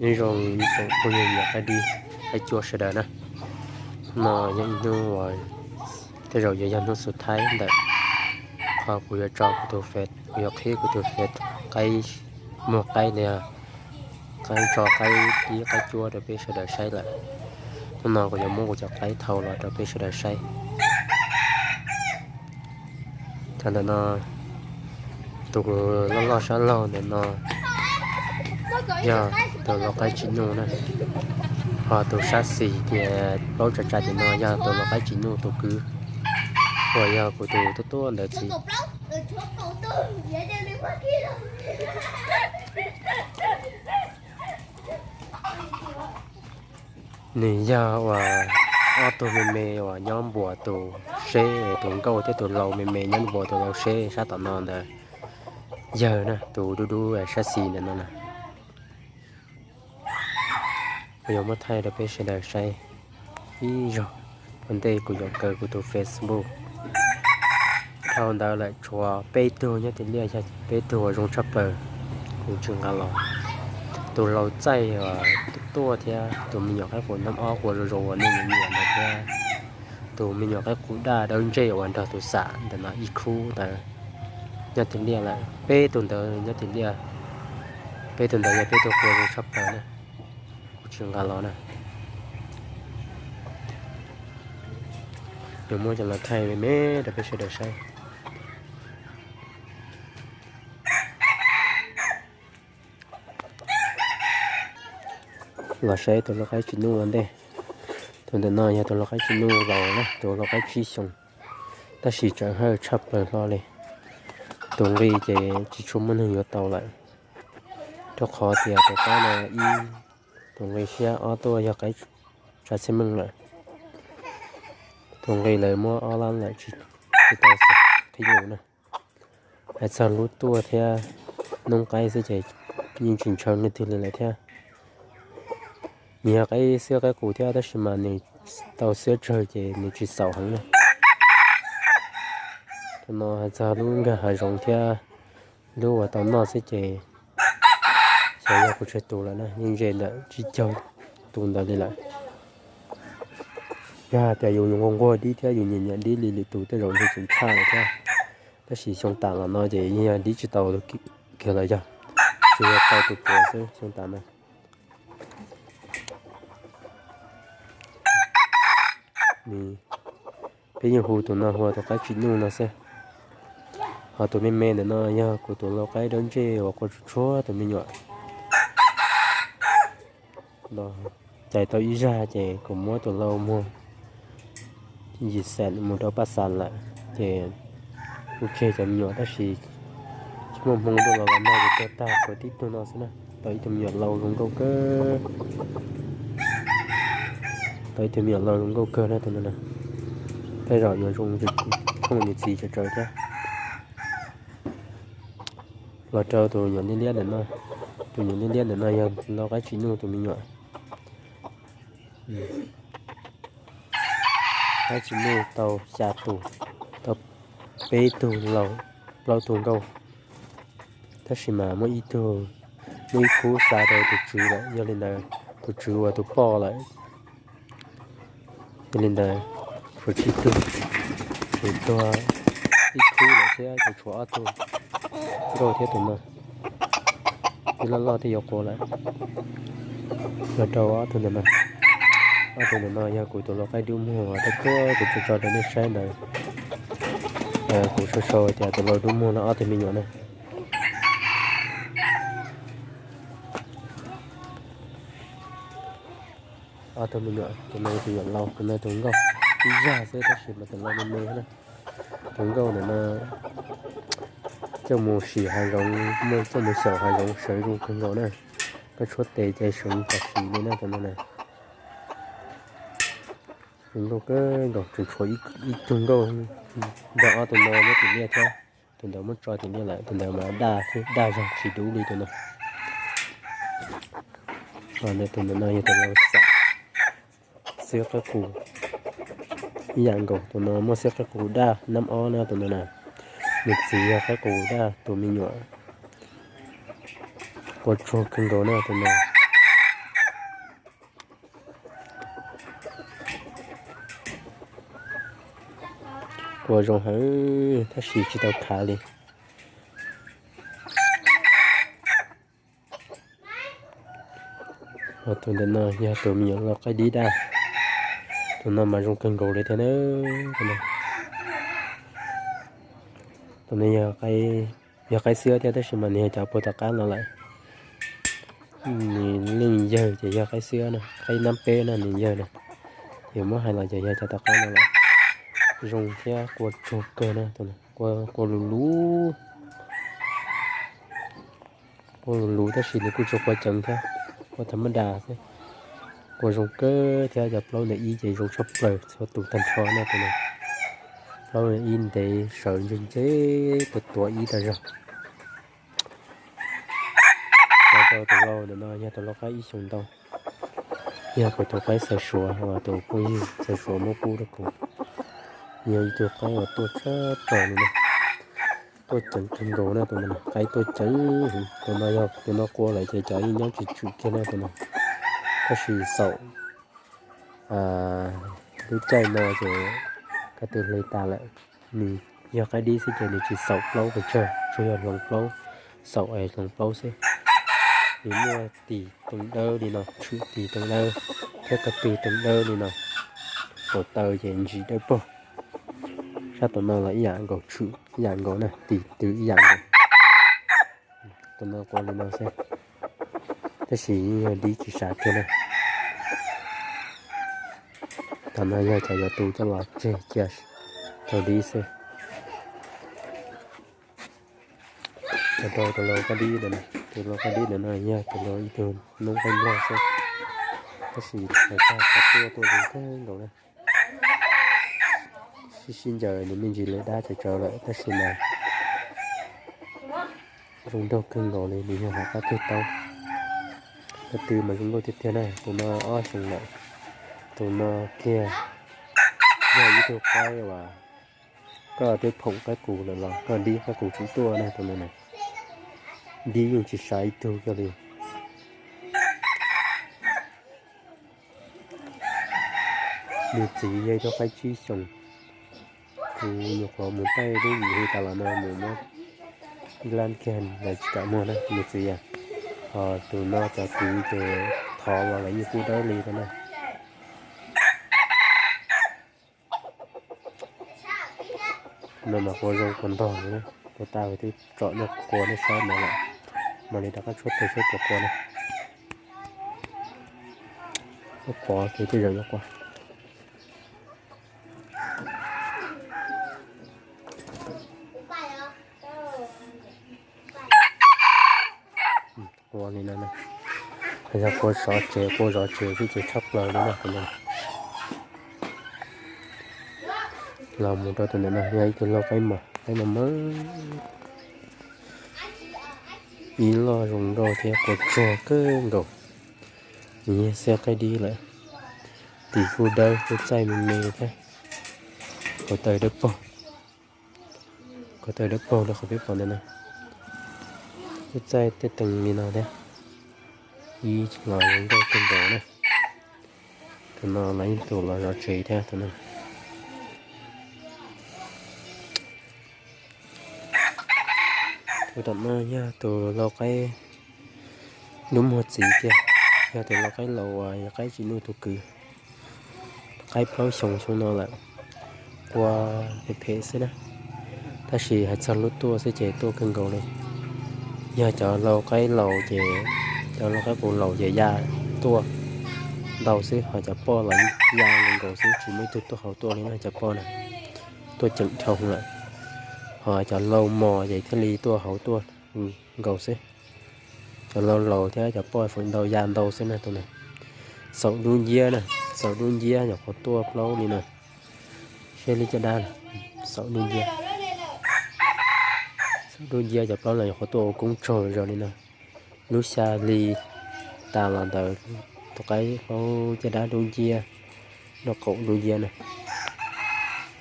Nyob zoo ib tsoom phooj ywg nyiam qaib dib qaib cuab sawv daws na. Hnub no yog ib hnub uas tej zaum yuav yog hnub xub thaib ntawm qhov kuv yuav tso kuv tus Face, kuv yuav qhib kuv tus Face qaib, muag qaib li, qaib tso qaib dib qaib cuab rau peb sawv daws saib lawm. Hnub no kuv yuav muab kuv cov qaib thau los rau peb sawv daws saib. Cov ntawm no, tus loj loj sab laug ntawm no yog tus lau qaib tsis nyuj na, ho tus sab xis tias plaub tsa tsa tim no yog tus lau qaib tsis nyuj tus kwv, uas yog kuv tus tuaj tuaj ntawd txiv. Nws yog uas ob tug me me uas nyob npuas tus seb, tus nkauj thiab tus lau me me nyob npuas tus lau seb sab tom no ntawd. Yawg na, tus dub dub sab xis ntawm no na. Kuv yuav muab thaij rau peb sawv daws saib ib zaug, ua ntej kuv yuav kaw kuv tus Facebook. Dhau ntawd lawm tshuav peb tug nyob tim liaj, yog peb tug uas zoo tshaj plaws kuv tsis nqa los. Tus lau txaij uas tuaj tuaj thiab tus me nyuam qaib qus nab ob quas zoo zoo uas nej nyiam nyiam ntawd thiab tus me nyuam qaib qus daj dawb ntsej uas nrog tus xam ntawm no ib khub ntawd nyob tim liaj lawm. Peb tug ntawd nyob tim liaj, peb tug ntawd yog peb tug quas zoo tshaj plaws na, kuv tsis nqa los na. Yuav muab cov los thaij me me rau peb sawv daws saib. Los saib tus lau qaib tsis nyuj ua ntej. Tus ntawm no yog tus lau qaib tsis nyuj laus na, tus lau qaib tsib xyoos, tab sis tseem hawj tshaj plaws hlo li. Tus nqi ces tsis tshua muaj neeg yuav tau lawm, rau qhov tias tus qaib no ib, tus nqi siab, ob tuaj yog qaib tsav txhiaj meej lawm. Tus nqi lawv muab ob lab lawm, tsis tau qhib lus na. Hais txog lub tuaj thiab noob qaib xwb ces yeej tsis ntshaw leej twg li lawm thiab. Nws yog qaib xiab qaib qus thiab tab sis mas nws tau xiab tsawg ces nws tsis xaum heev na. Tus no hais txog lub nkag hav zoov thiab lub uas tau noj xwb ces xyov yog puas tsawg tus lawm na, yeej ze ntawm tsib caug tus ntawd li lawm. Yog hais tias yus nquag nquag dib thiab yus nyiam nyiam dib li lwm tus tej zaum ntshe tseem tshaj lawm thiab. Tab sis xyoo tas los no ces yog dib tsis tau kiag los yog tsuas yog tau tus puav xwb xyoo tas no. Peb yeej hu tus no hu ua tus qaib tsis nyuj no xwb. Ho tus me me ntawm no yog kuv tus lau qaib dawb ntsej uas quas tsuag tsuag tus me nyuam. Cais tau ib zag ces kuv muab tus lau muag yim xees mus rau paj xas lawm ces kuv tseg cov me nyuam tab sis tsis muaj hmoo rau los los nag ces tuag tag tshuav tib tug no xwb na. Tau ib tug me nyuam lau zoo nkauj kawg. Tau ib tug me nyuam lau zoo nkauj kawg na tus no na. Tej zaum yuav zoo thooj niam txiv tsawv tsawv thiab. Los rau tus nyuam liab liab ntawm no. Tus nyuam liab liab ntawm no yog lau qaib tsis nyuj tus me nyuam. Qaib tsis nyuj tau xya tus, tau peb tug lau, plaub tug nkauj. Tab sis mas muaj ib tug, muaj ib khub xa rau tus tswv lawm, yog li ntawd tus tswv ua tus poj lawm. Yog li ntawd tshuav tsib tug, ces tuag ib khub lawm thiab ces tshuav ob tug nkauj thiab tus no. Twb loj loj twb yuav quas lawm. Los rau ob tug ntawm no. Ob tug ntawm no yog kuv tus lau qaib dub muag uas tuaj tuaj kuv tso tso rau nej saib ntawd. Kuv sau sau tias tus lau dub muag no ob tug me nyuam na. Ob tug me nyuam, tus no tus nyuam laus, tus no tus nkauj. Ib zag xwb tab sis mas tus laus me me na. Tus nkauj ntawm no coj mus sim hav zoov, muaj coj mus xyaum hav zoov sawv zoo kawg nkaus na. Koj tshuab tes ces sawv tam sim li na tus no na. Zoo nkauj kawg nkaus, tseem tshuav ib tug nkauj nrog ob tug no nyob tim liaj thiab. Tus ntawd muab tso tim liaj lawm, tus ntawd mas daj xwb, daj zog tsis dub li tus no. Tus ntawm no yog tus lau xam, xiab qaib qus ib yam nkaus, tus no muaj xiab qaib qus daj nab ob na tus no na. Nws txiv yog qaib qus daj, tus me nyuam quas tsuag kawg nkaus na tus no. Ua zoo heev tab sis tsis tau khav li. Tus ntawm no yog tus me nyuam lau qaib dib daj. Tus no mas zoo kawg nkaus li thiab na. Tus no yog qaib xwb thiab tab sis mas nws yog cov puag tom qab no lawm. Nws leej yawg ces yog qaib xwb na, qaib nab peb na nws yawg na. Ces muab hais los ces yog cov tom qab no lawm. Zoo thiab qua tsuag kawg na, qua luv luv. Qua luv luv tab sis nws kuj tsuas qua ceev thiab, qua tham mab das xwb. Qua zoo kawg thiab cov plaub ntawm ib ces zoo tshaj plaws txhua tus tag nrho na tus no. Plaub ntawm ib ntev sawv ntse ntse, tus tuav ib tag zog. Rau tus lau ntawm no yog tus lau qaib ib xyoos ntau, yog kuv tus qaib xaws suav uas tus phooj ywg xaws suav muab pub rau kuv. Yog ib tug qaib uas tuaj tshaj plaws li na, tuaj ceev kawg nkaus na tus no, qaib tuaj ceev heev. Tus no yog tus no qua lawm ces cov yeej nyob tsis tswm kiag na tus no. Tab sis xaum lub caij no ces ko tw hle tas lawm. Nws yog qaib dib xwb ces nws tsis xaum plaub pes tsawg, tsuas yog hloov plaub, xaum es hloov plaub xwb. Nws muaj tis tee dawb li no, tshwm tis tee dawb thiab ko tw tee dawb li no. Kaum taw ces ntsis dawb paug. Sab tom no los ib yam nkaus, tshwm ib yam nkaus na, tis tw ib yam nkaus. Tus no qua li no xwb, tab sis yeej yog dib tsis sav kiag na. Tom no yog cov yuav tu coj los tseg cia raug dib xwb. Tus rau tus lau qaib dib ntawm no, tus lau qaib dib ntawm no yog tus lau ib tug noob qaib nplog xwb, tab sis hais txog qhov tuaj tuaj zoo kawg nkaus na. Sib sib ncaws nws me ntsis lawv dab tsawv tsawv lawm tab sis mas zoo nraug kawg nkaus li, nws yog hom qab tig taub. Ko tw mas zoo nkauj tiag tiag na, tus no ob xyoos lawm. Tus no kiag yog ib tug qaib uas koj twb phoom qaib qus lawm los koj dib qaib qus tsis tuaj na tus no na. Dib yeej tsis sav ib tug kiag li. Nws txiv yog ib tug qaib tsib xyoos. Kuv nyuam qhuav mus taij lub vim hu tas los no mus muab dlab kiag lawv tsis kam muag na nws txiv yog. Ho tus no cov kwv ces thov los lawv yeej pub dawb li rau na. No mas qua zoo qua ntog li, qua tag twb tsom nej qua nej saib no lawm. Mam li rov qab tshuab tes saib puas qua na. Qua ces tej zaum yuav qua. Qua li no na, yog qua zov tsev qua zov tsev xwb ces tshaj plaws li na tus no. Los mus rau tus ntawm no yog ib tug lau qaib mos, qaib mos mos. Ib loj zoo nkauj thiab qua tsuag kawg nkaus. Nws yog xeb qaib dib lawm, tis kuj dawb, lub txaij me me thiab. Kaum taw dawb paug, kaum taw dawb paug li qhov peb pom ntawm no. Lub txaij tej teev li no thiab. Ib los zoo nkauj kawg nkaus na. Tus no los ib tug los zov tsev thiab tus no. Tus tom no yog tus lau qaib dub muag txiv kiag, yog tus lau qaib laus uas yog qaib tsis nuj tus kwv. Qaib plaub xyoo xyoo no lawm, qua phem phem xwb na. Tab sis hais txog lub tuaj xwb ces tuaj kawg nkaus li. Yog cov lau qaib laus ces, cov lau qaib qus laus ces ya tuaj ntau xwb, ho cov poj los ya nkaus xwb, tsis muaj ib tug tuaj hauv tuaj li na cov poj na. Tuaj ceem dhau lawm. Ho cov lau mos ces thiaj li tuaj hauv tuaj nkaus xwb. Cov lau laus thiab cov poj feem ntau ya ntau xwb na tus na. Xaum dub nciab na, xaum dub nciab nyuam qhuav tuaj plaub li na. Seb li caj dab, xaum dub nciab. Xaum dub nciab cov plaub no nyuam qhuav tuaj ua koob tsaug zog li no. Lub xya hli tas los ntawd tus qaib plaub caj dab dub nciab, noj qaum dub nciab na.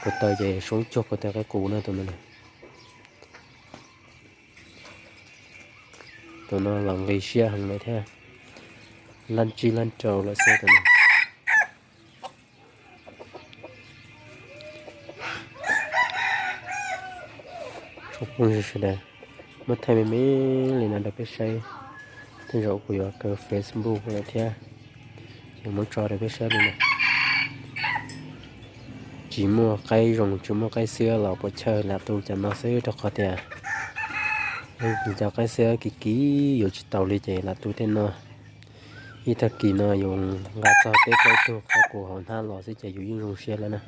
Kaum taw ces soob cuag kaum taw qaib qus na tus no na. Tus no los nqis siab heev lawm thiab, lab tsib lab rau lawm xwb tus no. Phooj ywg sawv daws, muab thaij me me li no rau peb saib. Tej zaum kuv yuav kaw Facebook lawm thiab, ces muab tso rau peb saib li no. Tsis muaj qaib zoo tsis muaj qaib xiab los puas chawj, lam tu cov no xwb rau qhov tias cov qaib xiab kiv kiv yuav tsis tau li ces lam tu tej no. Ib tag kis no yus nqa txog peb plaub tug qaib qus hauv hnab los xwb ces yus yeej zoo siab lawm na.